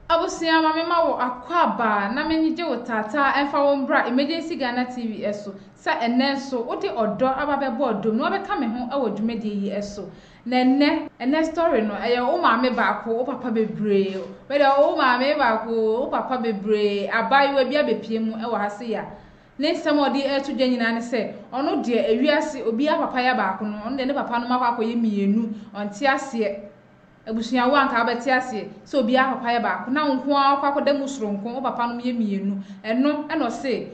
Abusua ma me ma wo akwaaba na me nyigye wo taataa ɛmfa wo mbra Emergency Ghana TV ɛso sɛ ɛnɛ nso wode ɔdɔ aba bɛbɔ ɔdɔ mu na wabɛka me ho wɔ dwumadie yi ɛso. Na ɛnɛ, ɛnɛ story no ɛyɛ wo maame baako wo papa bebree, wei deɛ wo maame baako wo papa bebree abaayewa bi abɛpie mu wɔ ha sei a ne nsɛm a ɔde ɛreto dwa nyinaa ne sɛ ɔno deɛ ewiase obiara papa yɛ baako no ɔno deɛ ne papa nom akɔ akɔyɛ mmienu ɔnte aseɛ. Abusua wo a anka wobɛte aseɛ sɛ obiara papa yɛ baako na wo nko ara wokɔ akɔda mu soronko wo papa nom yɛ mmienu ɛno na ɔse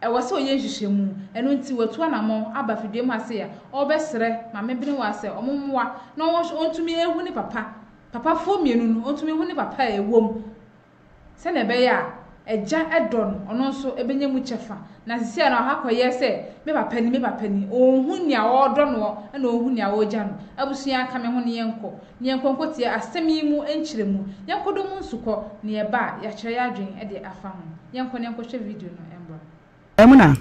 ɛwɔ sɛ ɔyɛ nhwehwɛmu ɛno nti watu anamɔn aba fidua mu ha sei a ɔrebɛsrɛ Maame Benewaa sɛ ɔmo mmoa na ɔntumi nhu ne papa papafoɔ mmienu no ɔntumi nhu ne papa a ɛwɔ mu Sɛnea ɛbɛyɛ a agya dɔ no, ɔno nso bɛnya mu kyɛfa. Na seesei a na wakɔyɛ sɛ me papa ni, me papa ni. Ɔnhu nea ɔredɔ noɔ na ɔnhu nea ɔregya no. Abusua, ka me ho na yɛnkɔ, na yɛnkɔ nkɔtie asɛm yi mu nkyerɛmu. Yɛnkɔdɔ mu nsukɔ, na yɛba a, yɛakyerɛ yɛn adwene de afa ho. Yɛnkɔ na yɛnkɔhwɛ video no mmra. Amuna,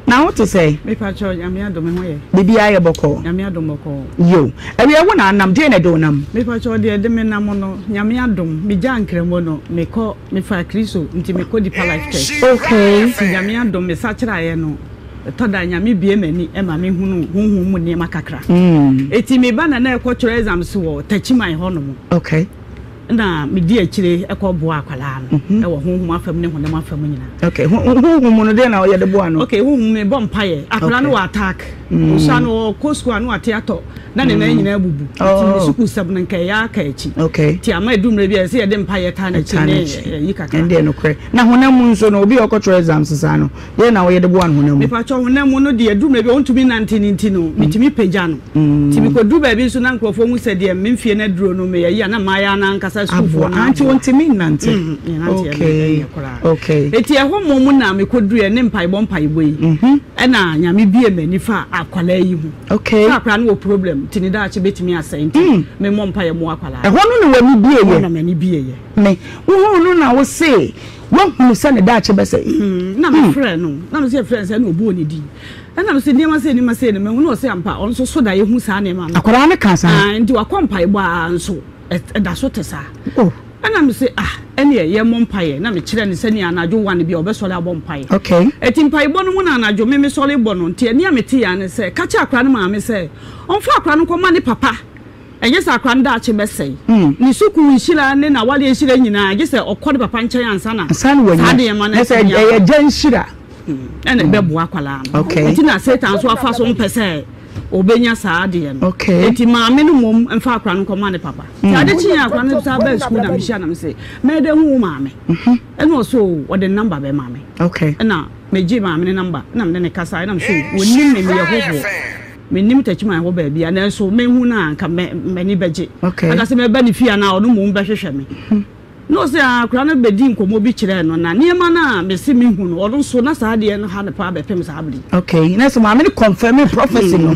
na wo te sɛn? Me pakyɛw, Nyame adom me ho yɛ. Biribiara yɛ bɔkɔɔ? Nyame adom bɔkɔɔ. Yo, ɛwiɛ wo na anam, deɛn na ɛde wo nam? Me pakyɛw, deɛ ɛde me nam no, Nyame adom, me gyaa nkramo no, me kɔ, me faa Kristo, nti me kɔ Deeper Life Church. Okay. Nti Nyame adom, me sakyeraeɛ no, ɛtɔ da a Nyame bue m'ani ma me hunu honhom mu nneɛma kakra. Eti me ba na na ɛkɔ twerɛ exams wɔ Takyiman hɔ nom. Okay. na medi akyire kɔ boa akwadaa no wɔ honhom afam ne honam afam nyinaa. Okay, honhom mu no deɛ na ɔyɛ de boa no? Okay, honhom mu mebɔ mpaeɛ. Akwadaa no wɔ attack. Ɔsua no ɔkɔ sukuu a na wate atɔ na ne nan nyinaa abubu. Nti ne sukuu sɛm no nka ɛyɛ aka akyi. Okay. Nti ama ɛdu mmerɛ bi a ɛsɛ yɛde mpaeɛ taa n'akyi ne ɛyi kakra. Ɛndeɛ nokorɛ. Na honam mu nso no obi a ɔkɔtwerɛ exams saa no deɛ na ɔyɛ de boa no honam mu? Mepakyɛw honam mu no deɛ ɛdu mmerɛ bi a ɔntumi nnante no nti no metumi pagya no. Nti mekɔduru baabi nso na nkurɔfoɔ hu sɛ deɛ me mfeɛ no aduro no meyɛ yi a na mmayewa no ankasa sukuufoɔ no aboa. Nti wontumi nnante? Menanteɛ no ɛnyɛ koraa. Okay. Nti ɛhɔ mmom na mekɔduruiɛ ne mpaebɔ mpaebɔ yi. Ɛna Nyame bue m'ani fa akwadaa yi ho. Okay. Sɛ akwadaa no wɔ problem nti ne daakye bɛtumi asɛe nti memmɔ mpaeɛ mmoa akwadaa no. Ɛhɔ no na w'ani bueɛ? Ɛhɔ na m'ani bueɛ. Me, wohuu no na wose woahunu sɛ ne daakye bɛsɛe? Na mefrɛɛ no, na mese yɛfrɛ no sɛ ɛna ɔbɔɔ ne din. Ɛna mese nneɛma sei nneɛma sei no mahu na ɔse ampa ɔno nso so da yɛhu saa nneɛma no. Akwadaa no kaa saa? Ae nti wakɔ mpaebɔ aa nso ɛda so te saa. Oh. Ɛna mese ah ɛneɛ yɛmmɔ mpaeɛ na mekyerɛ no sɛnea anadwo one bi a ɔbɛsɔre abɔ mpaeɛ. Okay. Ɛti mpaebɔ no mu na anadwo me mesɔre bɔ no nti ɛnne a meteeɛ ara ne sɛ ka kyerɛ akwadaa no maame sɛ ɔmfa akwadaa no nkɔma ne papa ɛnyɛ sɛ akwadaa no daakye bɛsɛe. Ne sukuu nhyira ne n'awareɛ nhyira nyinaa gye sɛ ɔkɔ ne papa nkyɛn ansa na Ansa na saa wanya. nneɛma no Na sɛ atumi aba. ɛyɛ agya nhyira. Ɛna ɛbɛboa akwadaa no. Okay. Nti na Satan nso afa so mpɛ sɛ ɔbɛnya saa adeɛ no. Okay. Nti maame no mmom mfa akwadaa no nkɔma ne papa. Nti ade kyeeɛ a akwadaa no san baa sukuu na mehyia na mese, mɛyɛ dɛ hu wo maame? Ɛna ɔse oo, ɔde ne number bɛma me. Okay. Ɛna megyee maame no number na mene no kasaeɛ na mese oo, ɔnnim me, meyɛ hɔhoɔ. Mennim Techiman hɔ baabiara nanso mɛhu no a anka m'ani bɛgye. Okay. Anka sɛ mɛba ne fie anaa ɔno mmom bɛhwehwɛ me. Na ɔse ah akwadaa no bɛdii nkɔmmɔ bi kyerɛɛ no na nneɛma no a mese mehu no ɔno nso na saa adeɛ no ha no paa bɛpem saa bere yi. Okay, na sɛ maame no confirm prophecy no.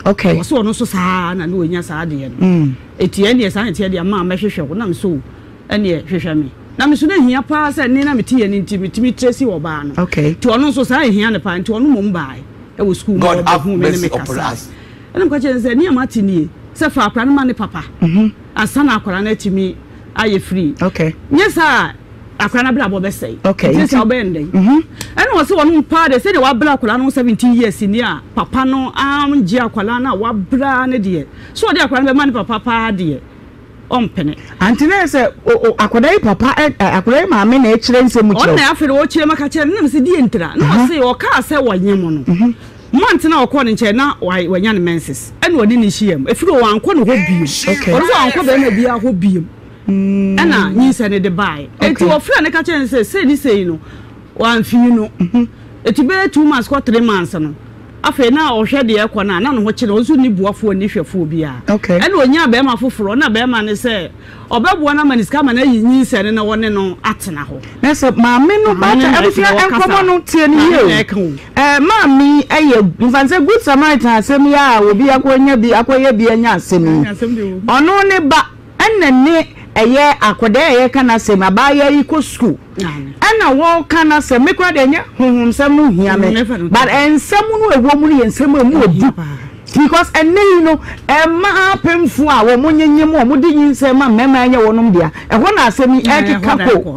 Okay. Ɔse ɔno nso saa na na ɔnya saa adeɛ no. Eti ɛneɛ saa na ɛteɛ deɛ maa mɛhwehwɛ wo na mese o ɛneɛ hwehwɛ me. Na me nso na ɛhia paa sɛ nne na mete yɛ no nti metumi trace ɔbaa no. Okay. Nti ɔno nso saa ɛhia no paa nti ɔno mmom baae ɛwɔ sukuu mu God have ɔbɛhuu me ne mercy me upon kasae. us. Ɛna meka kyerɛɛ no sɛ nea mate nie sɛ fa akwadaa no ma ne papa ansa na akwadaa no atumi ayɛ free. Okay. Nyɛ saa a akwadaa no abrabɔ bɛsɛe. Okay. Nti sɛ ɔbɛyɛ no dɛn? Ɛna ɔsɛ ɔno paa deɛ sɛdeɛ wabra akwadaa no 17 years ni a papa no angye akwadaa no a wabra no deɛ sɛ ɔde akwadaa no bɛma ne papa paa deɛ ɔmpene. Ante na sɛ akwadaa yi papa akwadaa yi maame na ɛkyerɛ nsɛm mu kyerɛ. Ɔno na afei de ɔkyerɛ mu aka kyerɛ no na mese deɛ ntira na ɔse ɔkaa sɛ wɔnyem no. Month no a ɔkɔɔ ne nkyɛn na wanya ne menses ɛna ɔne no hyiaam. Ɛfiri hɔ wankɔ ne hɔ bio. Ɔno nso wankɔ barima biara hɔ bio. Ɛna nyinsɛn no de baeɛ. Enti ɔfrɛɛ no ka kyerɛɛ no sɛ sei ne sei no wamfii no. Enti bɛyɛ 2 months kɔ 3 months no afei na ɔhwɛ deɛ ɛkɔ no a na ne ho kyere no. Ɔno nso nni boafoɔ nni hwɛfoɔ biara. Ɛna ɔnyaa barima foforɔ na barima no sɛ ɔbɛboa no ama no sika ama no ayi nyinsɛn no na ɔne no atena hɔ. Na sɛ maame no Maame no bata na abusua ɛka nkɔmɔ saa. no tie no Maame yie no na o. ɛka o. Ɛɛ maame yi ɛyɛ nfa sɛ good samaritan asɛm yi a obi akɔnya bi akɔyɛ bi anya asɛm yi. Asɛm deɛ wɔ mu. Ɔno ne ba ɛna ne ɛyɛ akɔdaa a yɛka n'asɛm abaayewa yi kɔ sukuu Aane. ɛna wɔka n'asɛm me koraa deɛ ɛnyɛ honhomsɛm no hia me Mm, ɛfa no but nsɛm no a ɛwɔ mu no yɛ nsɛm a ɛmu Ɛhia ɔdu. paa. Because ɛnnɛ yi no, mmaa apemfoɔ a wɔn nyenyem a wɔde nyinsɛn ma mmarima ɛnyɛ wɔnom dea, ɛhɔ na asɛm yi ɛkeka ko.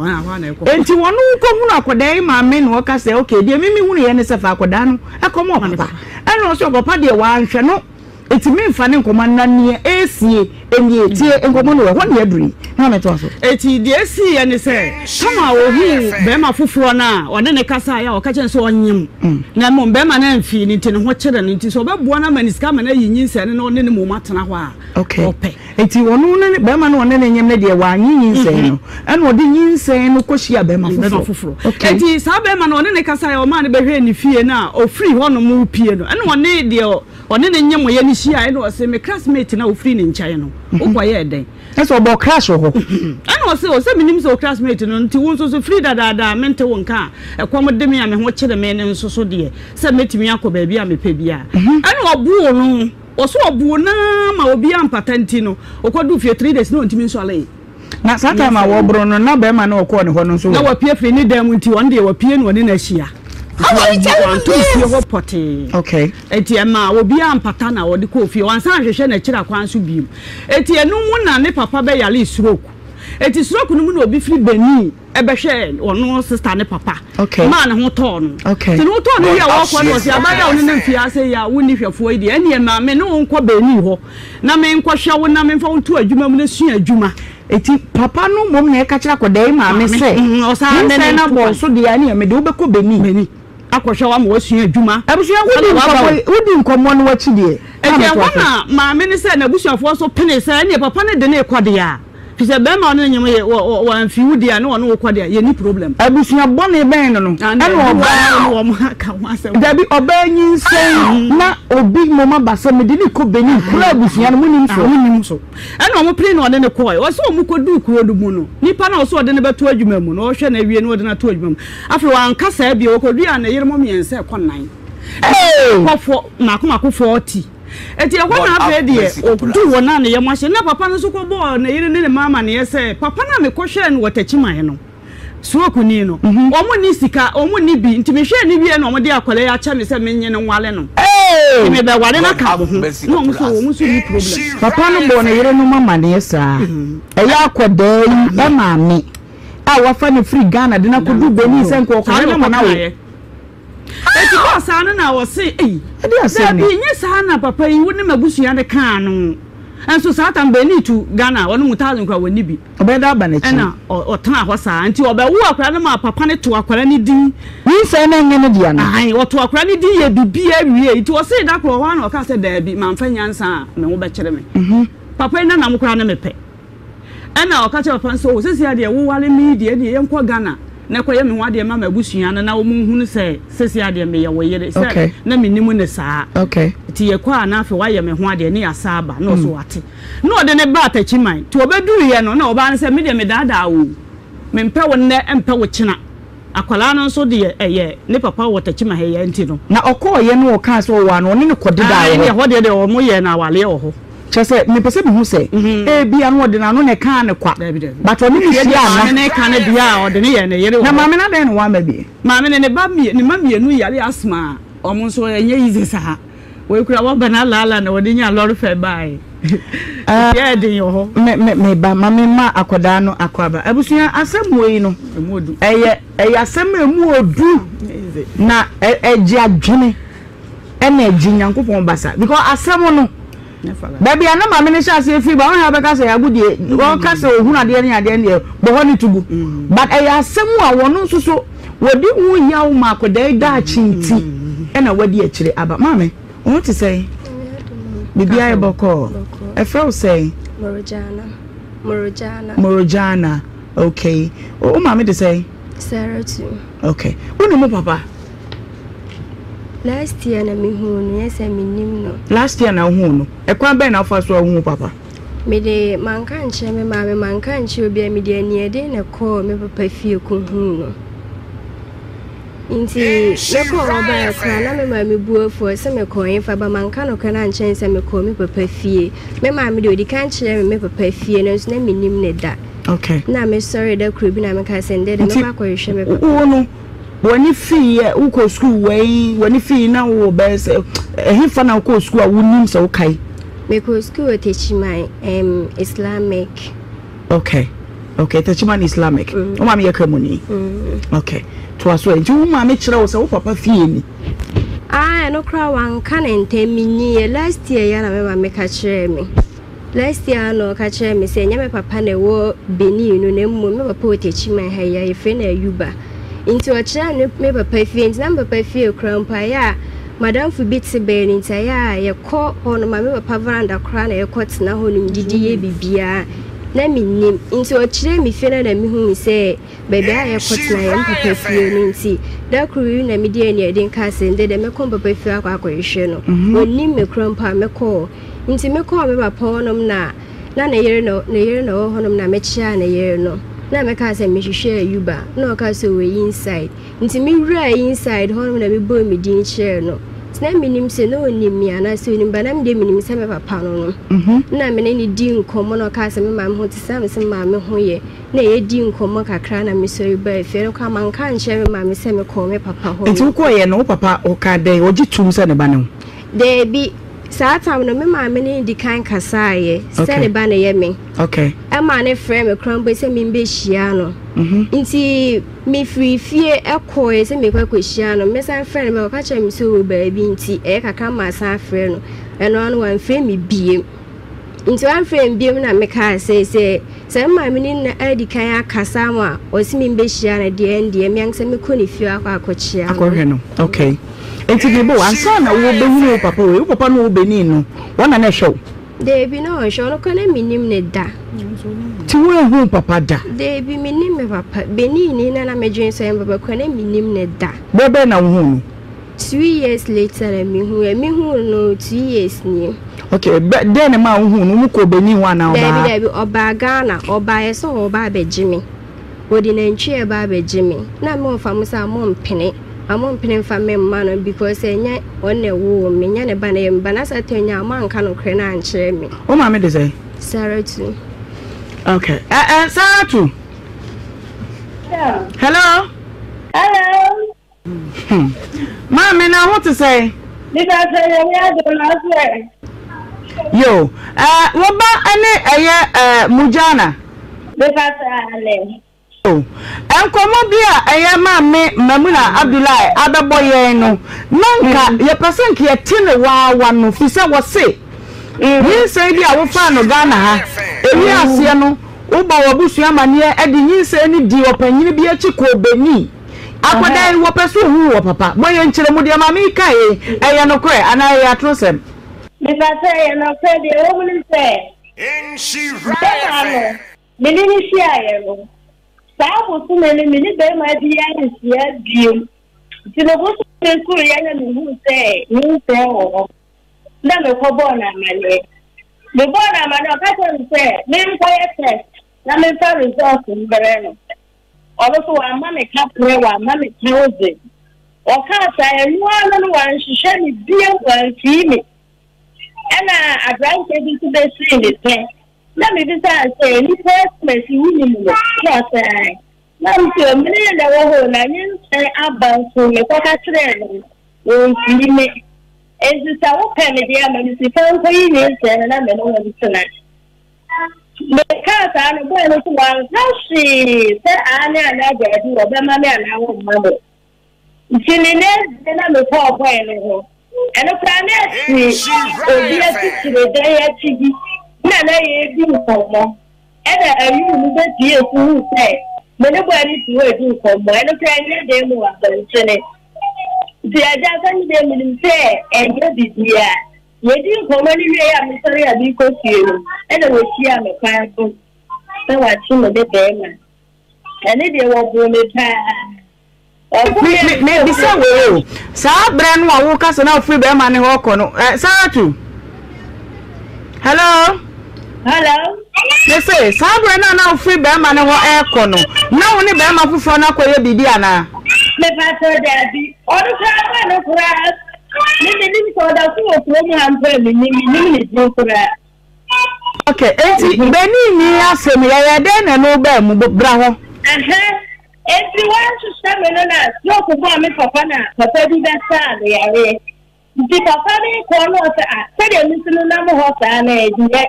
Enti wɔn kɔhunu akwadaa yi maame na ɔka sɛ, okay, deɛ mimi hunu yɛ ne sɛ fa akwadaa no ɛkɔma ɔpapa. Ɛna ɔsɛ ɔpapa deɛ wanhwɛ no, eti memfa ne nkɔma na neɛ ɛresie nie. Tie nkɔmmɔ no wɔ ɛhɔ na yɛaduru yi. Na metoa so. Eti deɛ esiiɛ ne sɛ, Tamar ohuu barima foforɔ no a ɔne no kasaeɛ a ɔka kyerɛɛ no sɛ ɔnyem, na mmom barima no amfii no nti ne ho kyere no, nti sɛ ɔbɛboa no ama no sika ama no ayi nyinsɛn no na ɔne no mmom atena hɔ a, ɔpɛ. Eti ɔno ne barima no a ɔne no nyem no deɛ wannye nyinsɛn no, ɛna ɔde nyinsɛn no kɔhyiaa barima foforɔ. Eti saa barima no ɔne no kasaeɛ a ɔmaa no bɛhwɛɛ ne fie no a ɔfiri hɔnom repue no, ɛna ɔne deɛ ɔne no nyemoeɛ no hyiaeɛ na ɔse, Me classmate no a wofiri ne nkyɛn no, wokɔyɛɛ dɛn? Ɛsɛ ɔbɔ crash wɔ hɔ. Ɛna ɔse o sɛ menim sɛ wo classmate no nti wo nso so firi dadaada a mente wo nka a ɛkɔm de me a me ho kyere me no nso so deɛ sɛ mɛtumi akɔ baabi a mepɛ biara. Ɛna ɔboo no, ɔse ɔboo no ara ma obiara ampata nti no ɔkɔduu fie 3 days na ɔntumi nsɔree. Na saa time a wɔboro no na bɛrima no a ɔkɔɔ ne hɔ no nso wɔ. Na wapue firi ne dan mu nti ɔno deɛ wapue na ɔne no ahyia. Nti wanto fie hɔ pɔtee. Okay. Enti ɛmaa obiara ampata na ɔde kɔɔ fie. Wansan anhwehwɛ n'akyiri akwan so bio. Enti ɛno mu na ne papa bɛyaree stroke. Enti stroke no mu na obi firi Benin bɛhwɛɛ ɔno sista ne papa maa ne ho tɔɔ no. Nti ne ho tɔɔ no wie a wɔrekɔ no ɔse, abaayewa a wo ne nam fie ha sei a wonni hwɛfoɔ yi deɛ, ɛnneɛ ma me ne wo nkɔ Benin hɔ na menkɔhwɛ wo na memfa wo nto adwuma mu na sua adwuma. Enti papa no mmom na ɛka kyerɛ akwadaa yi maame sɛ, Nyinsɛn no abɔ wo so deɛ a, ɛnneɛ mede wo bɛkɔ Benin. Akɔhwɛ wo ama woasua adwuma. Abusua, wodi nkɔmmɔ yi, wodi nkɔmmɔ no akyi deɛ, na Enti metoa ɛhɔ so. na maame no sɛ n'abusuafoɔ nso penee sɛ ɛnneɛ papa no de no rekɔ deɛ a, firi sɛ barima a ɔne no nyem yɛ, wɔ, wɔ, wamfi wo deɛ a, ne ɔne wo kɔ deɛ a, yɛnni problem. Abusua bɔne bɛn no no, Ɛna ɛna ɛde ɔbaa, wɔn ne wɔn aka ho asɛm. dabi, ɔbaa nyinsɛn na obi mmom aba sɛ mede no rekɔ Benin, kuro a abusua no monnim Ah, so. wonnim so. Ɛna wɔn pene na ɔne no kɔɔe. Ɔse wɔn kɔduu kuro no mu no, nipa no a ɔse ɔde no bɛto adwuma mu no, ɔhwɛ no awie no ɔde no ato adwuma mu. Afei wanka saa bio, ɔkɔduaa ne yerenom mmiɛnsa ɛkɔ nnan. Ɛkɔ fɔ, mmaako mmaako 40. Enti ɛhɔ na afei deɛ ɔduu hɔ na ne yam ahye. Na papa no nso kɔbɔɔ ne yere ne ne mma amaneɛ sɛ, papa no a mekɔhwɛɛ no wɔ Takyiman no, Stroke ni no, wɔn nni sika, wɔn nni bi, nti mehwɛɛ no wieɛ na wɔn de akwadaa yi akyɛ me sɛ menye no nware no, nti mebɛware no aka mo ho, na wɔn nso wɔn nso nni problem. Papa no bɔɔ ne yerenom amaneɛ saa. Ɛyɛ akwadaa yi maame a wafa no firi Ghana de no akɔdu Benin sɛ nka Saa ɔkɔhwɛ na no ama no awo. ɔkɔkaeɛ. Eti bɔɔ saa no na ɔse, ei, Ɛde asɛm ni. daabi, nyɛ saa na papa yi wo ne m'abusua no kaa no. Nso saa tam Benin to Ghana, ɔno mu thousand koraa wɔnni bi. Ɔbɛyɛ dɛ aba n'akyi. Ɛna ɔtenaa hɔ saa. Nti ɔbɛwoo akwadaa no maa papa no too akwadaa no din. Nyinsɛn no nyɛ ne dea no. Ae, ɔtoo akwadaa no din yɛɛ biribiara wiei. Nti ɔsee da koro wɔ hɔ ara na ɔkaa sɛ, Daabi, mamfa nyansa a, me ho bɛkyere me. Papa yi nanam koraa ne me pɛ. Ɛna ɔka kyerɛɛ papa no sɛ, Oh, seesei ara deɛ woware me yi deɛ, ɛnneɛ yɛnkɔ Ghana na kɔyɛ me ho adeɛ ma m'abusua no na wɔnhunu sɛ seesei ara deɛ meyɛ wo yere, sɛ na mennim no saa. Nti yɛkɔ a na afei woayɛ me ho adeɛ ne yɛasan aba. Na ɔse wate. Na ɔde no baa Takyiman. Nti ɔbɛduruiɛ no, na ɔbaa no sɛ, Me deɛ medaadaa wo o. Mempɛ wo nnɛ, mpɛ wo kyena. Akwadaa no nso deɛ, ɛyɛ ne papa wɔ Takyiman ha yi ara nti no. Na ɔkɔeɛ no ɔkaa sɛ ɔwɔ a na ɔne no kɔdedaa Aane, wɔ hɔ. ɛhɔ deɛ deɛ wɔyɛɛ no awareɛ wɔ hɔ. Kyerɛ sɛ, mepɛ sɛ mehu sɛ, ebia na ɔde n'ano na ɛkaa no kwa, Dabi, dabi. but ɔne no Deɛ hyiaa maame na. no reka no deɛ a, ɔde no yɛɛ ne yere wɔ Na hɔ. maame no adɛn na wamma bi? Maame no, ne ba mmie, ne mma mmienu yare asthma a, wɔn nso ɛnyɛ easy saa. Wei kura wɔba no alaala na wɔde nyaa lɔre fare baeɛ. Nti ɛyɛ den wɔ hɔ. Me me me ba ma me ma akwadaa no akwaaba. Abusua asɛm wei no ɛyɛ ɛyɛ asɛm a emu odu na ɛgye adwene ɛna ɛgye Nyankopɔn basa because asɛm no baabi a na maame no hyɛ aseɛ firi ba wɔn a wɔbɛka sɛ agodie wɔka sɛ ohun adeɛ ne adeɛ ne deɛ bɔ hɔ ne tugu but ɛyɛ asɛm a wɔn nso so Wɔdi ho yaw ma akwadaa yi daakye nti na wadi akyire aba. Maame, wo ho te sɛn? Biribiara yɛ bɔkɔɔ. Ɛfrɛ wo sɛn? Morojana. Morojana. Morojana. Okay. Wo maame de sɛn? Saratu. Okay. Wo ne mo papa? Last year na mehuu no, yɛ sɛ menim no. Last year na wohuu no. Ɛkwan bɛn na wofa so a wohu papa? Mede manka ankyerɛ me maame, manka ankyerɛ obiara, mede aniɛden na ɛkɔɔ me papa fie kɔhuu no. Nti mekɔɔ hɔ baeɛ koraa na me maame bu afu ɔsɛ mekɔɔ hefa ba manka nokorɛ no ankyerɛ no sɛ mekɔɔ me papa fie. Me maame deɛ ɔdi kan kyerɛɛ me me papa fie nanso na mennim no da. Okay. Na mesɔre da koro bi na meka sɛ ndɛ de mɛkɔ akɔhwehwɛ me papa. Wo no, W'ani fiiɛ, wokɔ sukuu wɛn, w'ani fii na wowɔ bɛyɛ sɛ ɛhefa na wokɔɔ sukuu a wonim sɛ wokae? Mekɔɔ sukuu wɔ Techiman, um, Islamic. Okay. Okay, Techiman Islamic. Mm. Wo maame yɛ Kramoni. Mm. Okay. Toa so ɛ. Nti wo maame kyerɛ wo sɛ wo papa fie ni? Ah, ɛno koraa wanka ne ntɛm menyiiɛ. Last year ya na me maame ka kyerɛɛ me. Last year na ɔka kyerɛɛ me sɛ ɛnyɛ me papa na ɛwɔ Benin no na mmom me papa wɔ Techiman ha yi a yɛfrɛ no Ayuba. Nti ɔkyerɛɛ me me papa fie nti na me papa fie koraa mpo ayɛ a madamfo bi te bɛn no nti ayɛ a yɛkɔ hɔ no ma me papa veranda koraa na yɛkɔ tena hɔ nom didi yɛ biribiara na mennim nti ɔkyerɛɛ me fie no na mehuu sɛ Baabi a yɛkɔtena yɛ me papa fie no nti, da koro yi na mede aniɛden kaa sɛ, Ndɛ deɛ mɛkɔ me papa fie akɔ akɔhwehwɛ no. Ɔnnim me koraa mpo a, mɛkɔ hɔ. Nti mekɔɔ me papa hɔnom na na ne yere na ne yere na ɔwɔ hɔnom na mekyeaa ne yere no. Na mekaa sɛ mehwehwɛ Ayuba. Na ɔkaa sɛ ɔwɔ inside. Nti mewuraa inside hɔnom na mebɔɔ me din kyerɛɛ no. Nti na mennim sɛ na ɔnim me anaasɛ ɔnnim but na me deɛ menim sɛ me papa no no. Na me ne no dii nkɔmmɔ na ɔkaa sɛ me maame ho te sɛn na mese me maame ho yɛ. Na yɛdii nkɔmmɔ kakra na mesɔre baa fie. Ɛno koraa manka ankyerɛ me maame sɛ mekɔɔ me papa hɔ Nti no. wokɔeɛ no, wo papa ɔkaa dɛn? Ɔgye toom sɛ ne ba ne wo? Daabi. Saa tam no, me maame ne no di kan kasaeɛ sɛ Okay. ne ba na ɛyɛ me. Okay. Ɛmaa no frɛɛ me koraa mpo sɛ membɛhyia no. Nti mefiri fie kɔeɛ sɛ merekɔ akɔhyia no. Mesan frɛɛ no, ɔka kyerɛɛ me sɛ ɔwɔ baabi nti ɛyɛ kakra masan afrɛ no. Ɛno ara no wamfrɛ me bio. Nti wamfrɛ me biom na mekaa sɛ, sɛ sɛ me maame ne no adi kan akasa ama ɔse membehyia no deɛ ɛndeɛ me ankasa mekɔ ne fie akɔ akɔkyea no. Akɔhwɛ no, okay. Nti me bo, ansa na wobɛhunu wo papa wei, wo papa no wɔ Benin no, wɔn na na ɛhwɛ wo? Daabi, na ɔnhwɛ, ɔno koraa na mennim no da. Nti woanhu wo papa da? Daabi, mennim me papa. Benin ni na na medwene sɛ ɔyɛ me papa koraa na mennim no da. Berɛ bɛn na wohuu no? Two years later na me hu ɛ, me hu no 2 years nie. Okay, bɛ dɛn na ɛmaa wo hu no? Wo kɔɔ Benin hɔ anaa ɔbaa Daabi ha? daabi, ɔbaa Ghana, ɔbaeɛ sɛ ɔreba abɛgye me. Ɔde nantwie ɛreba abɛgye me. Na me wɔfa mo sɛ mo mpene, ma mo mpene mfa me mma no because ɛnyɛ ɔno na ɛwoo me, ɛnyɛ ne ba na ɛyɛ me ba. Na saa time no a moanka nokorɛ no ankyerɛ me. Wo maame de sɛn? Saratu. Okay, ɛ ɛ Saratu. Hello. Hello. Hmm. Maame na ho te sɛn? Nipa sɛ nyame adom na so ɛ. Yo, eh, wo ba ne ɛyɛ eh, Mujana? Nipa sɛ ane. Yo, nkɔmmɔ bi a ɛyɛ Maame Mamuna Abdullahi abɛbɔ yɛn no, na nka yɛpɛ sɛ nka yɛte ne waawa no, fi sɛ wɔse nyinsɛn bi a wofaa no Ghana ha, ɛwi aseɛ no, wobɔ w'abusua amaneɛ de nyinsɛn no dii ɔpanyini bi akyi kɔɔ Benin. Akwadaa yi, wɔpɛ sɛ ohu wɔ papa. Bɔ yɛn nkyerɛmu, deɛ maame yi kaeɛ yi, ɛyɛ nokorɛ anaa ɛyɛ atorosɛm? Mepakyɛ, ɛyɛ nokorɛ. Deɛ ɛwɔ mu ne sɛ, bɛrima no, me ne no hyiaeɛ no, saa bosome no, me ne bɛrima biara nhyia bio. Nti no bosome soeɛ na mehuu sɛ nyinsɛn wɔ hɔ, na mekɔbɔɔ no amanneɛ. Mebɔɔ no amanneɛ, ɔka kyerɛɛ me sɛ menkɔyɛ test na memfa results mbrɛ no. Ɔno nso wamma me kaprɛ, wamma me tawdze. Ɔkaa saa, ɛno ara no wanhwehwɛ me bio, wamfii me. Ɛna aberanteɛ bi nso bɛsii me pɛ. Na mebisaa no sɛ, nnipa asumasi wonim no? Na ɔsɛ ae. Na mese, me ne no na ɛwɔ hɔ o, na nyinsɛn aba nso mekɔka kyerɛɛ no no, wɔmfii me. Enti sɛ wopɛ me deɛ a, ma me sika nkɔyi nyinsɛn no na me ne wo ntena. Mekaa saa no, bɔɔ no so wanka hwee sɛ aane anaa daabi, wɔbɛma me anaa wɔmma me. Nti ne next day na mekɔɔ bɔe no ho. Ɛno koraa na ɛte obi asikyire dan akyi bi na na yɛredi nkɔmmɔ. Ɛna ayuu no bɛpie so huu sɛ me ne bɔe no te hɔ redi nkɔmmɔ. Ɛno koraa ɛnyɛ dan mu wɔ abɔntene. Nti agya sɛ me deɛ menim sɛ ɛnyɛ biribiara. Yedii nkɔmmɔ no wiei a mesɔre a merekɔ fie no, ɛnna wohyiaa me kwan so sɛ wɔakye me ne barima. Ɛno deɛ, wɔboo me paa. Wɔboo me a Me, me, mebisa wei o, saa berɛ no a woka sɛ na wofiri bɛrima no hɔ kɔ no, eh, Saratu? Hello? Hello? Me se, saa berɛ no a na wofiri bɛrima no hɔ ɛrekɔ no, na wo ne bɛrima foforɔ no akɔyɛ biribi anaa? Mepakyɛw, daabi. Ɔno koraa bɔɔ no koraa. Me menim sɛ ɔda so wɔ kurom ha mpo a mennim, mennim ne din koraa. Ok, enti Benin ni asɛm yɛyɛ dɛn na ɛno baa mu? Bra hɔ. Ɛhɛ. Enti wɔanhyehyɛ me no na stroke bɔɔ me papa na papa bi bɛsaa no yareɛ. Nti papa no rekɔ no ɔsɛ ah sɛdeɛ me nso nenam hɔ saa no ɛnyɛ.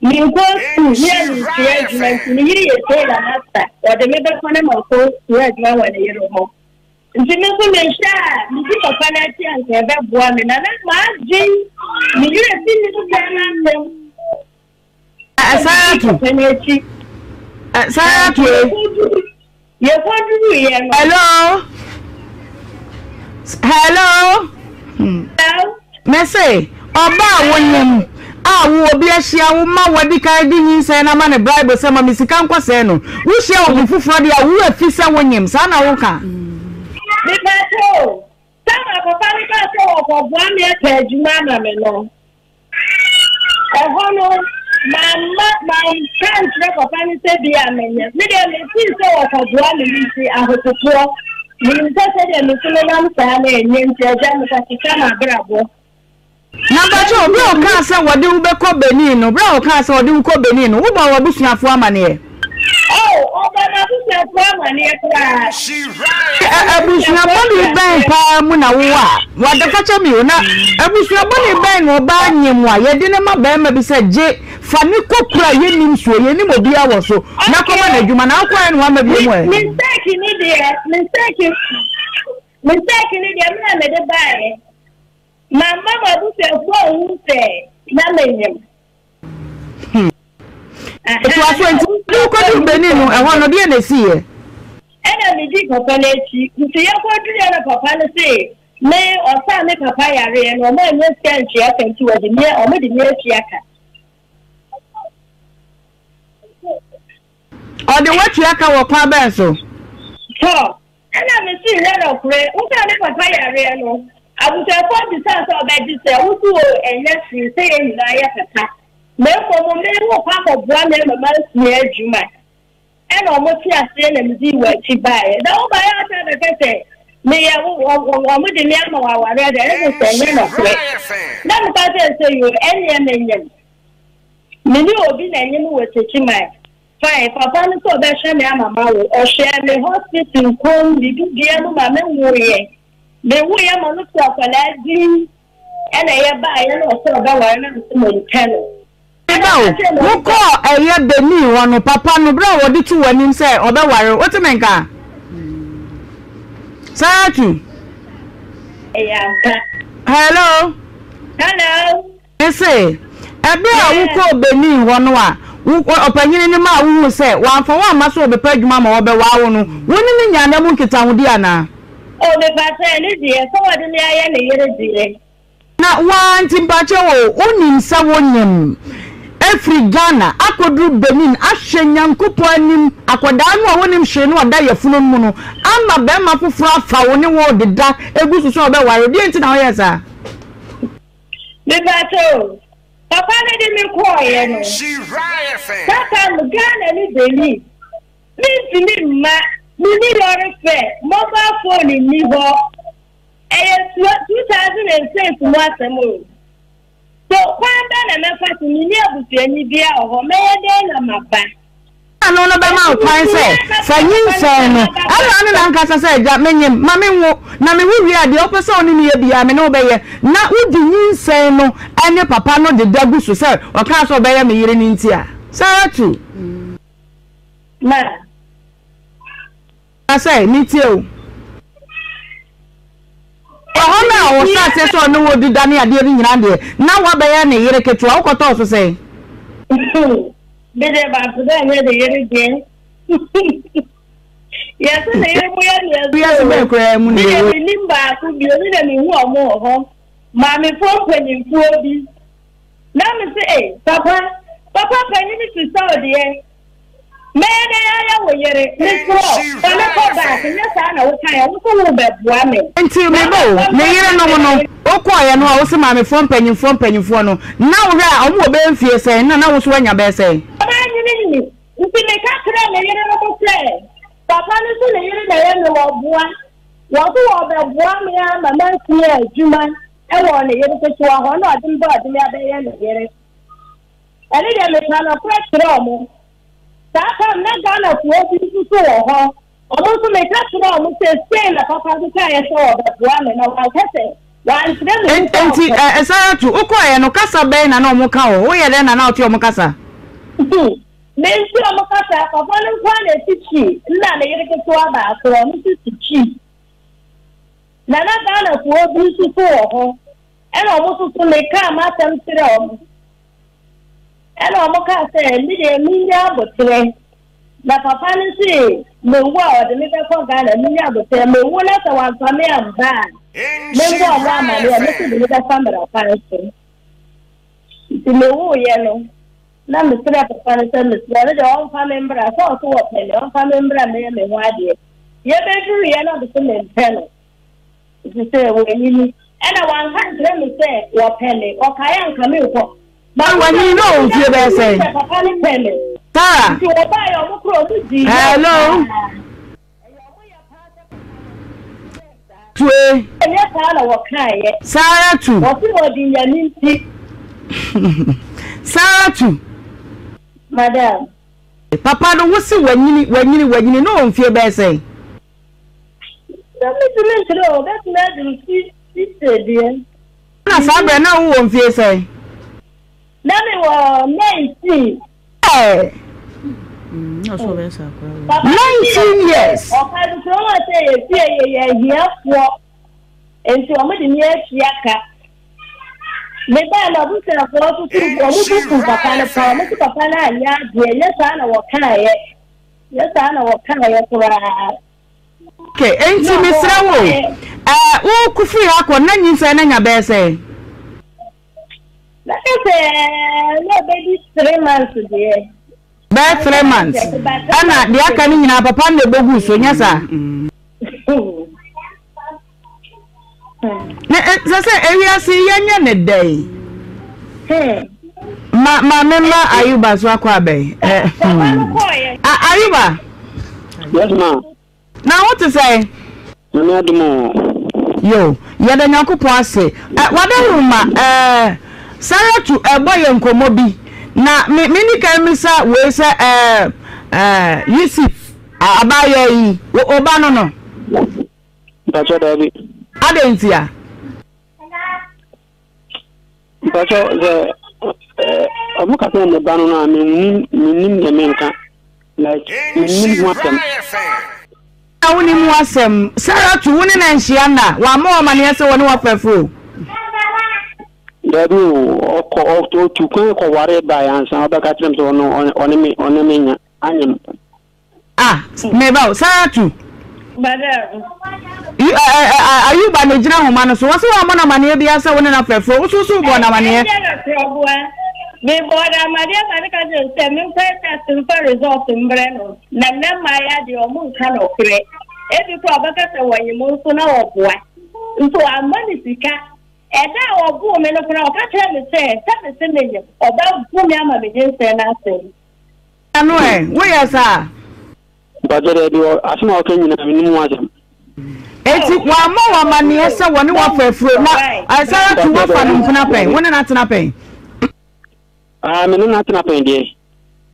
Menkɔ sukuu me a mensua adwuma nti me yere yɛ tailor master ɔde me bɛkɔ na makɔ sua adwuma wɔ ne yere hɔ. Nti me nso mehwɛ a medi papa no akyi anka ɛbɛboa me na na m'adwen me werɛ fi ne sika no asɛm. Saratu. Saratu. Yɛkɔduru yɛ no. Hello. Hello. Hello. Mese ɔba a wonyim a wo obi ahyia wo ma wɔde kan de nyinsɛn na ma ne bribe sɛ ma me sika nkɔsɛe no wohyia obi foforɔ deɛ a wo afi sɛ wonyim saa na woka. Mepɛ sɛ ma papa no kaa sɛ wɔkɔboa me apɛ adwuma ama me no. Ɛhɔ no, mamma manka ankyerɛ papa no sɛ bi a menyɛ. Me deɛ mefii sɛ wɔkɔboa me no nti ahopopoɔ. Menim sɛ sɛdeɛ mesi nenam saa no ɛnyɛ nti agya mekɔkeka m'abrabɔ. Na mpakyɛw, bere a ɔkaa sɛ wɔde wo bɛkɔ Benin no, bere a ɔkaa sɛ ɔde wo kɔ Benin no, wobɔɔ w'abusuafoɔ amaneɛ? Oh, ɔbɔ n'abusuafoɔ amaneɛ koraa. Abusua bɔne bɛn paa mu na wowɔ a, wada fakyɛ me o, na abusua bɔne bɛn na ɔbaa nyem a yɛde no ma barima bi sɛ gye fa ne kɔ kuro a yɛnnim soɔ, yɛnnim obiara wɔ so, na kɔma no adwuma, na wokɔɛ no wamma bio mu ɛ? Mistake ni deɛ, mistake, mistake ni deɛ, me na mede baeɛ. Mamma m'abusuafoɔ anhu sɛ na menyem. Hmm. Ɛtoa so nti wokɔduru Benin no ɛhɔ no deɛ na ɛsiiɛ? Ɛna medii papa no akyi nti yɛkɔduruiɛ na papa no se me ɔsaa me papa yareɛ no ɔmo anyɛ sika ntua ka nti wɔde me ɔmo de me atua ka. Ɔde woatua ka wɔ kwan bɛn so? Tɔ Ɛna me se nyɛ nɔkorɛ, wo saa me papa yareɛ no, abusuafoɔ bisaa sɛ ɔbɛgye sɛ, wo se oo ɛnyɛ hwee sɛ yɛn nyinaa yɛ papa, na mmom me wo kɔ akɔboa me ama masua adwuma. Ɛna ɔmo te aseɛ na me dii wɔ akyi baeɛ. Na wo baeɛ a wosan bɛka sɛ meyɛ wo, ɔmo de me ama wo awareɛ deɛ, ɛne sɛ ɛnyɛ nɔkorɛ. Na me ka kyerɛ sɛ yoo ɛneɛ menyem. Me ne obi na ɛnyem wɔ Techiman. Fine, papa no sɛ ɔbɛhwɛ me ama mawo. Ɔhwɛɛ me hospital kɔm biribiara mu ma me woeɛ. Me woeɛ ma no too akwadaa din ɛna yɛbaeɛ na ɔsɛ ɔbɛware na mese mempɛ no. Meba o, wokɔɔ ɛyɛ Benin hɔ no, papa no berɛ a wɔde to w'anim sɛ ɔbɛware wo, wote me nka? Saratu. Ɛyɛ ampa. Hello. Hello. Mese, ɛberɛ a wokɔɔ Benin hɔ no a wo ɔpanyini no maa wohuu sɛ wamfa wo amma sɛ ɔbɛpɛ adwuma ma wɔbɛwaa wo no, wo ne no nyaa nna mu nkitahodie anaa? O, mepakyɛ, ɛno deɛ, sɛ wɔde me ayɛ ne yere deɛ. Na wo ara nti mpakyɛ o, wonim sɛ wonyem afiri Ghana akɔduru Benin ahwɛ Nyankopɔn anim akwadaa no a wonnim hwee no a ɔda yafunu no mu no ama barima foforɔ afa wo ne wo rededa gu so sɛ ɔbɛware wo, deɛn nti na woyɛɛ saa? Mepakyɛ o, papa no de me kɔɔeɛ no, that time Ghana ne Benin, mentumi mma, menni lɔre fɛ, mobile phone nni hɔ, ɛyɛ 2006 mu asɛm o. So kwan bɛn na mɛfa so, menni abusuani biara wɔ hɔ, mɛyɛ dɛn na maba? Ano no bɛma wo kwan sɛ fa nyinsɛn no. Ɛnna ɔne n'ankasa sɛ, Agya, menyem, ma menwo, na mewo wie a, deɛ wopɛ sɛ wo ne me yɛ biara, me ne wo bɛyɛ. Na wode nyinsɛn no ne papa no deda gu so sɛ ɔkaa sɛ ɔbɛyɛ me yere no nti a. Saratu. Ma. Ka sɛ, Metie wo. Ɛhɔ no a ɔhyɛ aseɛ sɛ ɔne wo deda ne adeɛ no nyinaa deɛ, na woabɛyɛ ne yere ketewa. Wokɔtɔɔ so sɛn? Me deɛ baako dɛ ɛnyɛ ne yere deɛ. Yɛse ne yere mo yɛ mmiɛnsa Wiase bɛn koraa mu na Me deɛ yɛwɔ? menim baako bio, me na mehu ɔmo wɔ hɔ. Maamefoɔ mpanyinfoɔ bi. Na me se, ei, papa, papa panyin te sɛ wo deɛ. Mɛyɛ dɛn ayɛ wo yere? Mesrɛ wo, fa me kɔ back, nyɛ saa na wokaeɛ, wo se worebɛboa me. Enti me ba o, ne yerenom no, wokɔeɛ no a wose maamefoɔ mpanyimfoɔ mpanyimfoɔ no, na wohwɛ a wɔn wɔ bɛyɛ mfie sɛn, na na wo nso woanya bɛyɛ sɛn? Manyininyini, nti meka kyerɛɛ me yerenom sɛ, Papa no se ne yere na ɛyɛ me, wɔboa. Wɔse wɔrebɛboa me ama masua adwuma wɔ ne yere ketewa hɔ, na ɔde me ba ɔde me abɛyɛ ne yere. Ɛno deɛ meka nɔkorɛ kyerɛ ɔmo. Saa time na Ghanafoɔ bi nso so wɔ hɔ. Wɔn nso meka kyerɛɛ wɔn sɛ sei na papa no kaeɛ sɛ ɔbɛboa me, na wanka sɛ, wankyerɛ me mu sɛ Enti, ɔpɛ. ɛ, Saratu, wokɔeɛ no, kasa bɛn na na wɔka wɔ hɔ? Woyɛ dɛn na na wote wɔn kasa? Mente wɔn kasa, papa no nko ara na ɛte Twi, nna ne yere ketewa baako, ɔno nso te Twi. Na na Ghanafoɔ bi nso so wɔ hɔ, ɛna wɔn nso so mekaa m'asɛm kyerɛɛ wɔn. Ɛna wɔn kaa sɛ, me deɛ mennya aboterɛ. Na papa no se mewu a ɔde me bɛkɔ Ghana, menya aboterɛ, mewu na sɛ wamfa me amba a, memmɔ ɔmo amaneɛ, ɔmo nso de me bɛfa mmara kwan so. Nti mewuiɛ no, na mesrɛ papa no sɛ mesrɛ ɔno deɛ ɔmfa me mbra, sɛ ɔse wɔpɛ me, ɔmfa me mbra mɛyɛ me ho adeɛ. Yɛbɛduruiɛ na mese mempɛ no. Nti sɛ wanyini. Ɛna wanka nkyerɛ me sɛ wɔpɛ me. Ɔkaeɛ anka menkɔ. Na wanyini na ɔwɔ mfie bɛyɛ sɛn? Sɛ papa no pɛ me. Tara. Nti wɔbaeɛ ɔmo korɔ ɔmo dii yɛ Hello. paa. Ɛyɛ ɔmo yɛ paa sɛ papa no yɛɛ saa. Tue. Ɛnyɛ saa na wɔkaeɛ. Sarah tu. Wɔse wɔde Nyame nti. Sarah tu. Madam. Papa no wo se wanyini wanyini wanyini na ɔwɔ mfie bɛyɛ sɛn? Sɛ metumi nkyerɛ o, bɛtumi aduru 60 deɛ. Na saa berɛ na wowɔ mfie sɛn? Na mewɔ 19. Ɛɛ. 19 years. Ɔka no kurom a sɛ yɛfie yɛyɛ ahiafoɔ nti wɔn de me atua ka. Mebaa no abusuafoɔ nso so wɔn bu fu papa no paa, wɔn so papa no anyɛ adeɛ, nyɛ saa na wɔkaeɛ. Nyɛ saa na wɔkaeɛ koraa. Ok, enti mesrɛ wo, ɛɛ wo firi ha kɔ na nyinsɛn no anya bɛyɛ sɛn? Bɛyɛ sɛ na ɛbɛdi 3 months deɛ. Bɛyɛ 3 months, ɛna deɛ aka no nyinaa papa no na ɛbɛgu so, nyɛ saa? Na sɛ sɛ ewiase yɛnyɛ ne dɛn? Ma ma me ma Ayuba so akɔ abɛn. Ayuba. Yes ma. Na wo te sɛ? Nyame adom o. Yo, yɛda Nyankopɔn ase. Wadawuruma, eh, Saratu ɛbɔ yɛ nkɔmmɔ bi. Na me me ni kan misa wei sɛ eh, eh, Yusuf abaayewa yi, wo ba no no. Mpakyɛ daabi. Adɛn ntia? Mpakyɛ sɛ ɔmo ka sɛ me ba no no a mennim mennim deɛ menka like mennim ho asɛm. Na wonim ho asɛm. Saratu wo ne no anhyia nna wammɔ wo amaneɛ sɛ wɔne wo afɛfo o. Daabi o ɔkɔ ɔtu kwan kɔware baeɛ ansa ɔbɛka kyerɛ me sɛ ɔno ɔne me ɔne me nya anyem. Ah, meba o, Saratu. Madam. Ayuba na egyina ahoma no so. Wɔsɛ wɔammɔ no amaneɛ biara sɛ wo ne no afrɛfrɛ. Wo so so wobɔɔ no amaneɛ. Ɛnyɛ no korɔboa. Mebɔɔ no amaneɛ ma no ka kyerɛ no sɛ menkɔ test mfa result mbrɛ no. Na nnɛ mmaeɛ deɛ ɔmo nka nɔkorɛ. Ebi koraa ɔbɛka sɛ wɔnye mo nso na wɔboa. Nso wammɔ ne sika. Ɛda a ɔboo me no koraa ɔka kyerɛɛ me sɛ sɛ mese menyem ɔbɛbo me ama me nyinsɛn no asɛe. Ano ɛ, woyɛ saa? Mpakyɛ daabi, asɛm a ɔka nyinaa mennim ho asɛm. Enti wammɔ wo amanneɛ sɛ wɔne wo afa afuro na Saratu woafa no mpena pɛn? Wo ne no atena pɛn? Ah, me ne no atena pɛn deɛ.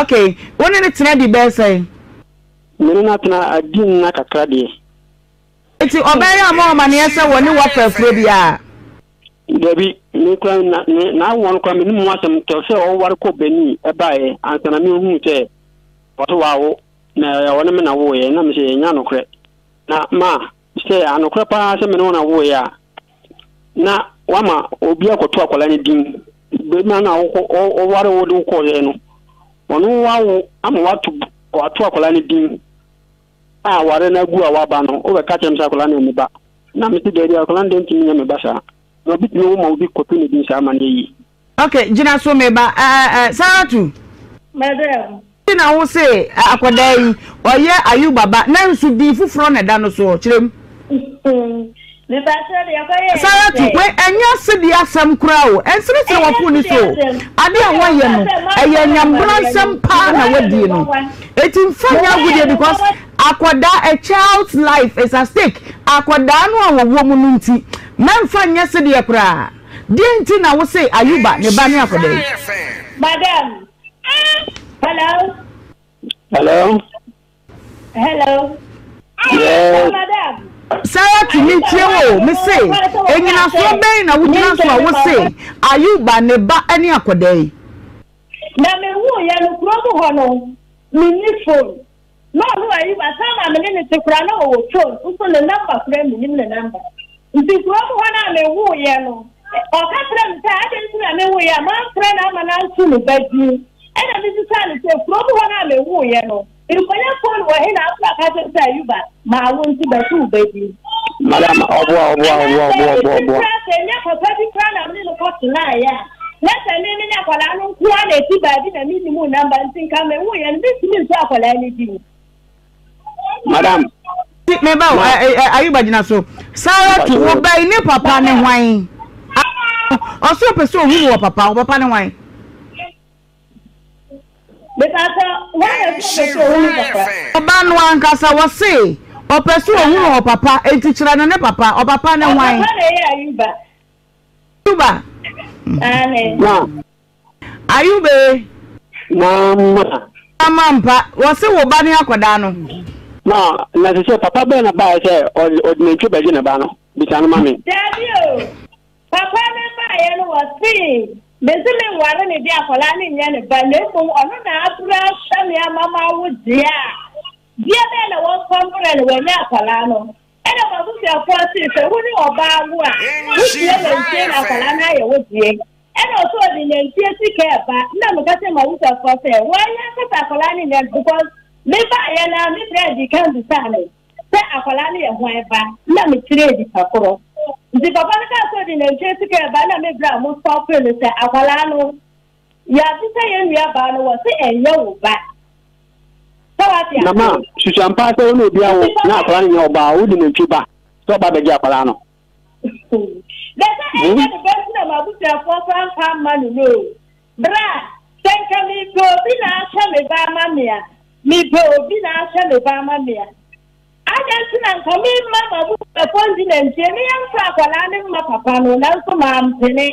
Okay, wo ne no tena di bɛyɛ sɛn? Me ne no atena adi nna kakra deɛ. Enti ɔbaa yi ammɔ wo amanneɛ sɛ wɔne wo afa afuro biara? Dabi, me koraa na ne n'awoɔ no koraa mennim ho asɛm till sɛ ɔware kɔɔ Benin ɛbaeɛ ansa na mehuu sɛ ɔse wawo na ɛyɛ ɔne me na woeɛ na mese ɛnyɛ anokorɛ na ma sɛ anokorɛ paa sɛ me ne wo na woeɛ a na wama obi akɔto akwadaa no din bɛrima no a ɔware wo de wo kɔɔeɛ no ɔno wawo ama wato wato akwadaa no din a aware no agu a waba no wobɛka kyerɛ me sɛ akwadaa no yɛ me ba Na mese, Dabi, akwadaa no deɛ ntumi nyɛ me ba saa. Na obi tumi wo ma obi kɔto ne din saa ma no yɛ yie. Ok, gyina so me ba. Ɛɛ ɛ, Saratu. Madam. Nti na wo se akwadaa yi, ɔyɛ Ayuba ba, nanso din foforɔ na ɛda no soɔ? Kyerɛ mu. Mepakyɛ deɛ ɛkɔyɛɛ ne sɛ. Saratu, wei ɛnyɛ asedi asɛm koraa o. Ɛnseresere wɔ fon no so o. Ade a woayɛ no, ɛyɛ nyambransɛm paa na woadie no. Eti mfa nyɛ agodie because Akwadaa, a child's life is at stake, akwadaa no a wɔwɔ mu no nti, mɛmfa nyɛ sedeɛ koraa. Deɛn nti na wose Ayuba ne ba ne akwadaa yi? Madam, hello. Hello. Hello. Yes. Saratu metie wo o, mese enyinasoɔ bɛn na wogyina so a wose Ayuba ne ba ne akwadaa yi? Na mewuiɛ no kurom hɔ no menni phone na ɔno Ayuba time a mene no te koraa na ɔwɔ phone nso ne number koraa mennim ne number nti kurom hɔ no a mewuiɛ no ɔka kyerɛ me sɛ adɛn nti na mewuiɛ a mamfrɛ no ama no anto ne ba din ɛna mebisaa no sɛ kurom hɔ no a mewuiɛ no Nkɔyɛ phone wɔ he na afra ka kyerɛ sɛ Ayuba maa wo nti bɛto wo ba din. Madam ɔboa ɔboa ɔboa ɔboa ɔboa ɔboa. Koraa sɛ ɛnyɛ papa bi koraa na mene no kɔ tenaeɛ a na sɛ me mene akwadaa no nko ara na ɛti baabi na mennim wo namba nti nka mewoeɛ no mentumi nto akwadaa no din. Madam. Meba o, Ayuba gyina so. Saratu, wo ba yi ne papa ne hwan? Ɔsɛ ɔpɛ sɛ ohunu wɔ papa, wo papa ne hwan? Ɔba no ankasa wɔse ɔpɛ sɛ ɔhunu ɔpapa enti kyerɛ no ne papa ɔpapa ne hwan? Ayuba. Ayuba e. Mama. Mama mpa wɔse wo ba ne akɔdaa no. Ma na sɛ sɛ papa bɛn na baeɛ sɛ ɔde nantwie bɛgye ne ba no bisa no ma me. Dabi o. Papa no baeɛ no wɔsee me se menware no deɛ akwadaa no nyɛ ne ba na mmom ɔno na abrɛ ahwɛ me ama mawo deɛ a, deɛ bɛn na wɔmfa mbrɛ no wanya akwadaa no. Ɛna m'abusuafoɔ see sɛ wo ne ɔbaa wo a wotua nantwie na akwadaa no ayɛ wo deɛ. Ɛna ɔsɛ ɔde nantwie sika ɛba na meka kyerɛ m'abusuafoɔ sɛ wɔnyɛ ankasa akwadaa no nyɛ because me baeɛ no a me brɛ di kan bisaa me. sɛ akwadaa no yɛ hwan ba na mekyerɛɛ nipa korɔ. Nti papa no kaa sɛ ɔde nantwie sika reba na me berɛ a mo stɔpee no sɛ akwadaa no yɛabisa yɛn nua baa no wɔ se ɛnyɛ wo ba. Sɛ wate aseɛ. Mama, susu ampa sɛ wo ne obi awo na akwadaa no nyɛ wo ba a, wode nantwie ba sɛ ɔba abɛgye akwadaa no. Na sɛ ɛnyɛ ne ba nti na m'abusuafoɔ koraa mfa mma no no o. Bra, sɛ nka mepɛ obi na ahwɛ me ba ama me a, mepɛ obi na ahwɛ me ba ama me a, adɛn nti na nka memma m'abusuafoɔ ndi nantwie ne yɛmfa akwadaa no mma papa no, nanso mampene.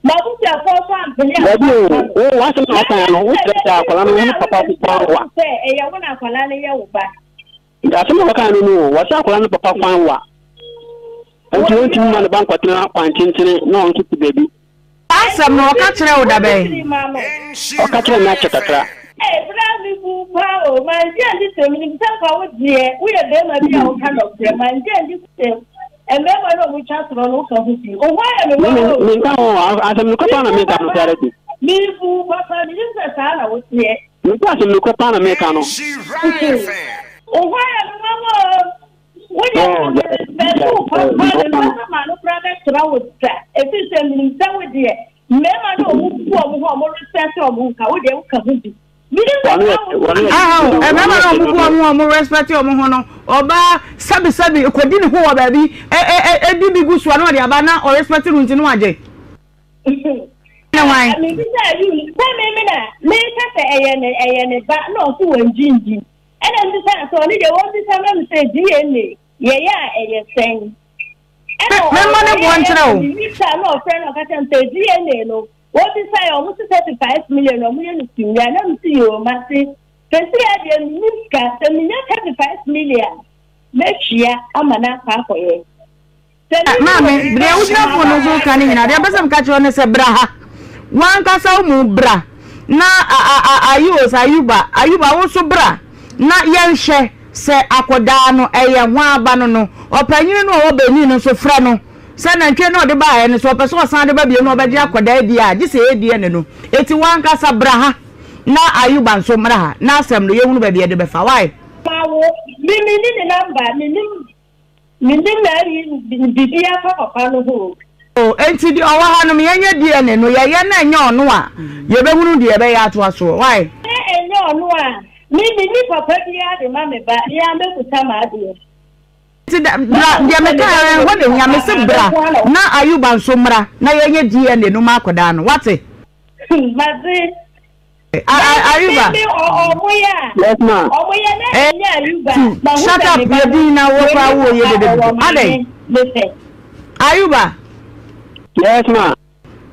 M'abusuafoɔ nso ampene amfa Dabi o, mma no. wo w'asɛm na wokaeɛ no, wokyerɛ sɛ akwadaa no wo ne papa kwan wa. Sɛ ɛyɛ wo na akwadaa no yɛ wo ba. Nti asɛm a wɔkae no no o, wɔse akwadaa no papa kwan wa, nti wɔntumi mma ne ba nkɔtena kwan tentene na ɔno nso te baabi. Saa asɛm no, ɔka kyerɛɛ wo da bɛn? Ɔka kyerɛɛ me akyɛ kakra. Ee, bra me bu paa o, mangye andi sɛ menim sɛ nka wo deɛ woyɛ bɛrima bi a woka nɔkorɛ, mangye andi sɛ mmarima no a wɔtwa torɔ no woka ho bi. Wo ho ayɛ me nwanwa o. Menka ho, asɛm nokorɛ paa na meka no saa bi. Mebu papa, menim sɛ saa na woteɛ. Meka asɛm nokorɛ paa na meka no. Wo ho ayɛ me nwanwa o. Woyɛ Oh, nka merespɛte wo papa, mempɛ sɛ m'ano koraa bɛtra wo da, ɛfiri sɛ menim sɛ wo deɛ, mmarima no a wɔbu wɔn ho a wɔrespɛte wɔn ho nka, wo deɛ woka ho bi. Menim sɛ Wɔn yɛ saa wo wɔn yɛ Aw, mmarima no a wɔbu wɔn ho a wɔrespɛte wɔn ho no, ɔbaa sɛbesɛbe kɔdi ne ho wɔ baabi, ɛ ɛ ɛ ɛdi bi gu so a na ɔde aba na ɔrespɛte no nti na wagye. Ne hwan? Mebisa you, sɛ me me na meka sɛ ɛyɛ ne ɛyɛ ne ba na ɔso wɔn gyingyin. Ɛna mebisaa sɛ ɔno deɛ wɔmmisa ma me sɛ DNA yɛyɛ a ɛyɛ sɛn? Ɛna Memma ne boɔ nkyerɛ wo. Mebisa na ɔfrɛ na ɔka kyerɛ me sɛ DNA no wɔbisa yɛ ɔmo se 35 million na ɔmo yɛ no simia na mese yoo mate sɛsi a deɛ menni sika sɛ menya 35 million a mɛtua ama no akɔ akɔyɛ. Maame, deɛ wogyina fon no so reka no nyinaa, deɛ mpɛ sɛ meka kyerɛ wo ne sɛ bra ha. W'ankasa wo mu bra na Ayos, Ayuba, Ayuba wo nso bra na yɛnhwɛ sɛ akɔdaa no ɛyɛ hwan aba no no. Ɔpanyini no a ɔwɔ Benin no nso frɛ no sɛ nantwie no a ɔde baeɛ no sɛ ɔpɛ sɛ ɔsan de ba bio na ɔbɛgye akɔdaa bi a, gye sɛ ɛyɛ DNA no. Enti w'ankasa bra ha na Ayuba nso mmra ha na asɛm no yɛhunu baabi yɛde bɛfa. Why? Ma wo, me menni ne number, mennim Mennim n'ayi biribiara fa papa no ho o. O, enti deɛ ɔwɔ ha nom yɛnyɛ DNA no, yɛyɛ na ɛnyɛ ɔno a, yɛbɛhunu deɛ yɛbɛyɛ atoa soɔ. Why? Sɛ ɛnyɛ ɔno a, me menni papa biara de ma me ba, me ara mɛkuta m'adeɛ. Nti da, bra, deɛ mekaeɛ no, ɛhɔ na ɛhia, mese bra na Ayuba nso mmra na yɛnyɛ DNA no ma akwadaa no, woate? Mate. Ayuba. Yes ma. Eh, tu, shut up, yɛ din na wo koraa wo yɛ dede dodo. Adɛn? Ayuba. Yes ma.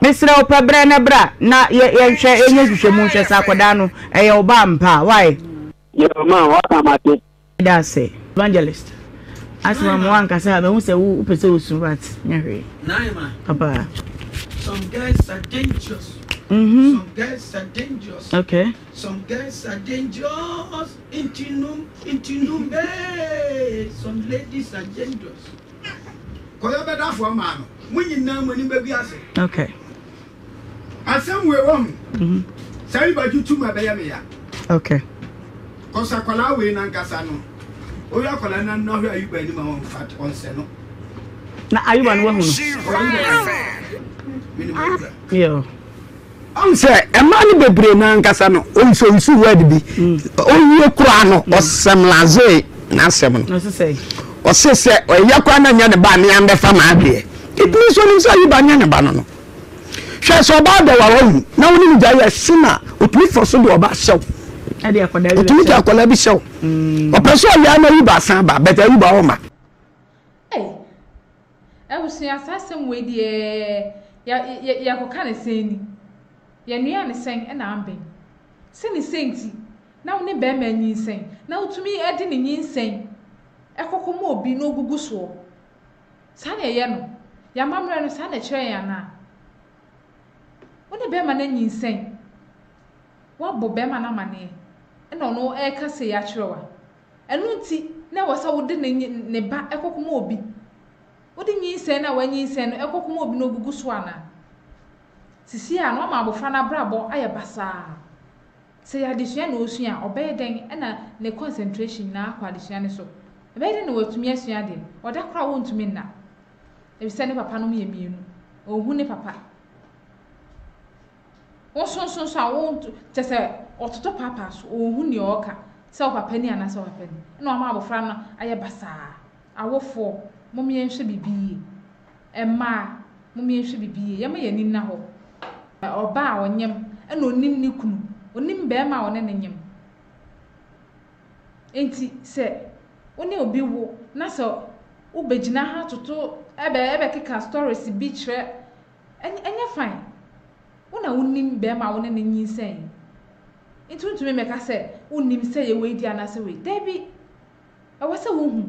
Mesrɛ wo pɛ brɛ na bra na yɛ yɛnhwɛ yɛnyɛ nhwehwɛmu nhwɛ sɛ akwadaa no ɛyɛ wo ba ampa a. Why? Yo ma, waka mate. Meda ase. Evangelist. Asoma mo ankasa a mehu sɛ wo wopɛ sɛ osu but nyɛ hwee. Naima. Papa. Some girls are dangerous. Mm-hmm. Some girls are dangerous. Okay. Some girls are dangerous. Intinum, intinum, hey. Some ladies are dangerous. Kɔyɔ bɛda fo ama no. Mo nyinaa mo anim bɛgu ase. Okay. Asɛm wei wɔ ho. Mm-hmm. Sɛ riba gye tum a ɛbɛyɛ me ya. Okay. Kɔsɛ akwadaa wei nankasa no, woyɛ akwadaa no na hwɛ Ayuba anim a ɔmfa ɔnsɛ no. Na Ayuba no wahu no. Yo. Ɔn sɛ ɛmaa no bebree no ankasa no ɔnsu word bi ɔwie koraa no ɔsɛmlaze n'asɛm no ɔse sɛ ɔyɛ koraa na nyɛ ne ba ne ambɛfa m'adeɛ it means ɔnim sɛ Ayuba nyɛ ne ba no no hwɛ sɛ ɔbaa dɔ wara wu na wo ne no gya yɛ se na ɔtumi fɔ so de ɔba hyɛw ɔtumi de akwadaa bi hyɛw ɔpɛ sɛ ɔyɛ na Ayuba asan ba but Ayuba ɔma. Ei abusua saa asɛm wei deɛ yɛ yɛkɔka ne sɛn ni? Yɛnoa ne sɛn na amben? Sɛ ne sɛ nti na wo ne bɛrima anyinsɛn na wotumi de ne nyinsɛn ɛkɔkɔ ma obi na ogugu soɔ. Saa na ɛyɛ no? Yɛn amammerɛ no saa na ɛkyerɛ yɛn anaa? Wo ne bɛrima no anyinsɛn, woabɔ bɛrima no amaneɛ ɛna ɔno ɛreka sei akyerɛ wo a, Ɛno nti na ɛwɔ sɛ wode ne ne ba kɔkɔma obi. Wode nyinsɛn no a wanyinsɛn no kɔkɔma obi na ogugu so anaa? Sisi a na wama abofra no abrabɔ ayɛ basaa. Sɛ ɛyɛ adesua na ɔresua a, ɔbɛyɛ dɛn na ne concentration nyinaa akɔ adesua no so? Ɛbɛyɛ dɛn na watumi asua adeɛ? Ɔda koraa a ɔntumi nna. Efisɛ ne papanom yɛ mmienu. Ɔnhu ne papa. Wo nso nso nso a wo kyɛ sɛ ɔtotɔ paapaa so, ɔnhu nea ɔreka, sɛ wo papa ni anaasɛ wo papa ni. Ɛna wama abɔfra no ayɛ basaa. Awofoɔ, mom yɛnhwɛ biribi yie. Mmaa, mom yɛnhwɛ biribi yie. Yɛmma yɛn ani nna hɔ. Ɔbaa a ɔnyem, ɛna ɔnim ne kunu, ɔnim barima a ɔne no nyem. Enti sɛ wo ne obi wo na sɛ wobɛgyina ha toto ɛbɛ ɛbɛkeka stories bi kyerɛ Ɛnyɛ fine. Wo na wonim barima a wo ne no nyinsɛn. Nti wontumi mmɛka sɛ wonnim sɛ ɛyɛ wei deɛ anaasɛ wei. Dabi! Ɛwɔ sɛ wohu.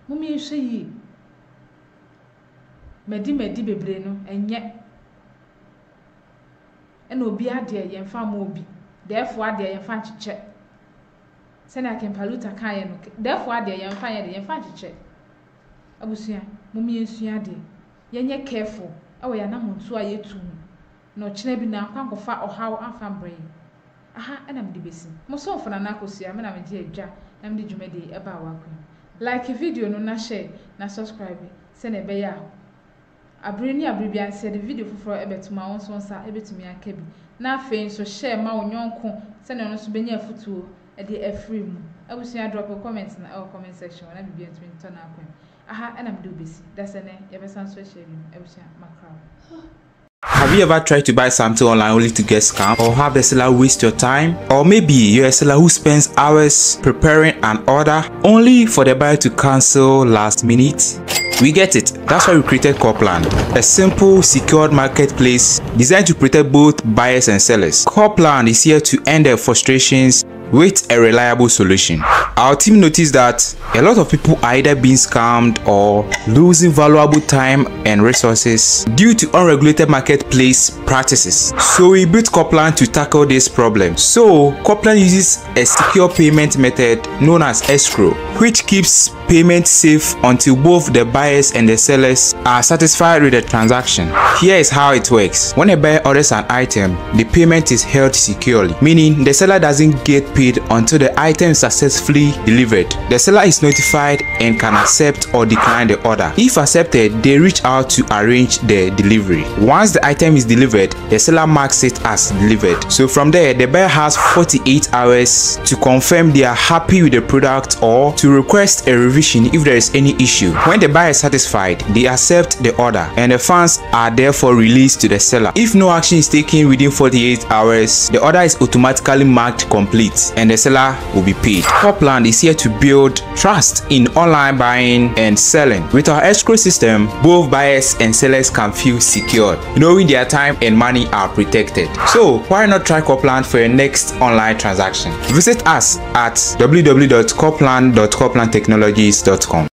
Mom yɛnhwɛ yie. Madi madi bebree no, ɛnyɛ. Ɛna obi adeɛ yɛmfa mma obi. Therefore adeɛ yɛmfa nkyekyɛ. Sɛnea King Paluta kaeɛ no, therefore adeɛ yɛmfa nyɛ de, yɛmfa nkyekyɛ. Abusua, mom yɛnsua adeɛ. Yɛnyɛ careful wɔ yɛn anamontuo a yɛtu ho na ɔkyena bi no ankɔ ankɔfa ɔhaw amfa ambrɛ yɛn. Aha na mede bɛsi. Mo somfo Nana Akosua, me na megye adwa na mede dwumadie yi ɛbaa w'akwan mu. Like video no na share na subscribe sɛnea ɛbɛyɛ a abere ne abere biara sɛ yɛde video foforɔ ɛbɛto mu a wo nso wo nsa ɛbɛtumi aka bi. Na afei nso share ma wo yɔnko sɛnea ɔno nso bɛnya afutuo de afiri mu. Abusua drop wo comment no ɛwɔ comment section hɔ na biribiara ntumi ntɔ n'akwan mu. Aha na mede wo besi. Dasɛ nɛ yɛbɛsan so ahyia bio. Abusua, makra wo. Have you ever tried to buy something online only to get scammed or have the seller waste your time? Or maybe you're a seller who spends hours preparing an order only for the buyer to cancel last minute? We get it. That's why we created Corplan, a simple, secured marketplace designed to protect both buyers and sellers. Corplan is here to end their frustrations with a reliable solution. Our team noticed that a lot of people are either being scammed or losing valuable time and resources due to unregulated marketplace practices. So we built Corplan to tackle this problem. So Corplan uses a secure payment method known as escrow, which keeps payment safe until both the buyers and the sellers are satisfied with the transaction. Here is how it works. When a buyer orders an item, the payment is held securely, meaning the seller doesn't get paid until the item is successfully delivered. The seller is notified and can accept or decline the order. If accepted, they reach out to arrange the delivery. Once the item is delivered, the seller marks it as delivered. So from there, the buyer has 48 hours to confirm they are happy with the product or to request a revision if there is any issue. When the buyer is satisfied, they accept the order and the funds are therefore released to the seller. If no action is taken within 48 hours, the order is automatically marked complete. days and the seller will be paid. Copland is here to build trust in online buying and selling. With our escrow system, both buyers and sellers can feel secured, knowing their time and money are protected. So why not try Copland for your next online transaction? Visit us at www.copland.coplandtechnologies.com.